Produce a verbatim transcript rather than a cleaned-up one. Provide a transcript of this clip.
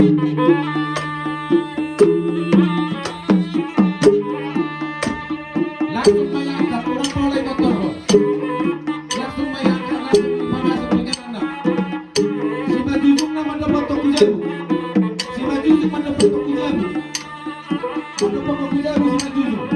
Langsung ma iangkat, unang pola ibotorhon. Langsung ma iangkat, langsung ma ipamasuk tu jalanan. Simanjujung na mandok tu jabu. Simanjujung mandok tu jabu. Mandok tu jabu Simanjujung.